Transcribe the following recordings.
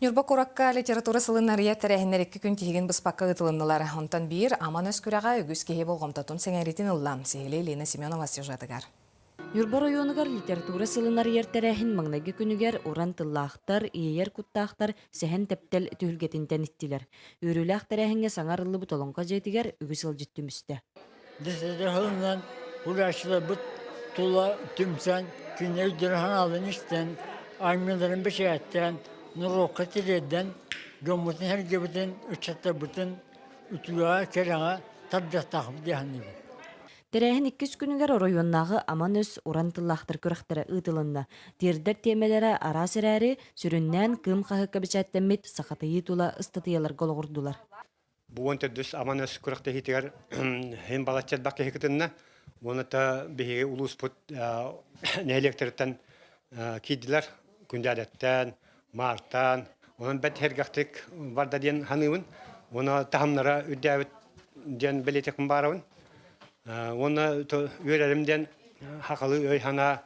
Ньурба куоракка литература сылын арыйар тэрээһиннэр икки күн тиһигин быспакка ыытылыннылар. Онтон биир Аман өс күрэҕэ үгүс киһи болҕомтотун сэҥээриитин ылла. Сиһилии Лена Семенова сюжетыгар. Ньурба оройуонугар литература сылын арыйар тэрээһин маҥнайгы күнүгэр уран тыллаахтар, иэйэр куттаахтар сэһэн-тэптэл түһүлгэтин тэниттилэр. Үөрүүлээх тэрээһиҥҥэ саҥа арыллыбыт Олоҥхо дьиэтигэр үгүс ыалдьыт түмүстэ. Десятилетиһынан урааччыларбыт тула түмсэн, кинилэр өйдөрүн-санааларын истэн, армияларын бэчээттээн, норуокка тириэрдэн, дьоммутун-сэргэбитин, ыччаттарбытын үтүөҕэ, кэрэҕэ тардыахтаахпыт дии саныыбын. Тэрээһин иккис күнүгэр оройуоннааҕы Аман өс уран тыллаахтар күрэхтэрэ ыытылынна. Тиэрдэр тиэмэлэрэ араас эрээри, сүрүннээн Кыым хаһыакка бэчээттэммит Сахатыйыы тула ыстатыйаларга олоҕурдулар. Бу уон төрдүс Аман өс күрэхтэһиитигэр иһин балачча элбэх киһи кытынна. Уонна биһиги улууспут нэһилиэктэриттэн киирдилэр. Күндээдэттэн, Маартан, онон бэрт сэргэхтик барда диэн саныыбын. Уонна таһымнара үрдээбит диэн бэлиэтиэхпин баарабын. Уонна үөрэрим диэн хахалы өй-санаа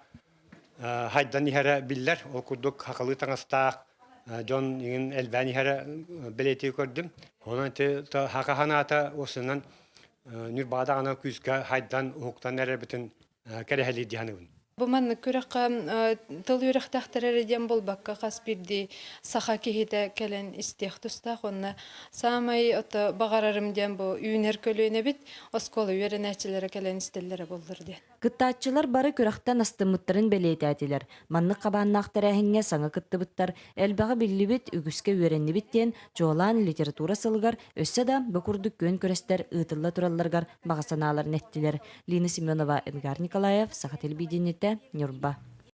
хайдан иһэрэ биллэр. Ол курдук хахалыы таҥастаах дьон иҥин элбээн иһэрэ бэлиэтии көрдүм. Онон ити хака санаата уопсайынан Ньурбаҕа даҕаны күүскэ хайдан, уһуктан эрэрбитин кэрэһэлиир дии саныыбын. Бу маннык күрэххэ тыл үөрэхтээхтэр эрэ диэн буолбакка, хас биирдии саха киһитэ кэлэн истиэх тустаах уонна саамай ото баҕарарым диэн бу үүнэр көлүөнэбит оскуола үөрэнээччилэрэ кэлэн истэллэрэ буоллар диэн. Кыттааччылар бары күрэхтэн астыммыттарын бэлиэтээтилэр. Маннык хабааннаах тэрээһиҥҥэ саҥа кыттыбыттар элбэҕи биллибит, үгүскэ үөрэннибит диэн чуолаан литература сылыгар өссө да бу курдук күөн күрэстэр ыытылла туралларыгар баҕа санааларын эттилэр. Лина Семенова, Эдгар Николаев, Саха телевидениетэ, Ньурба.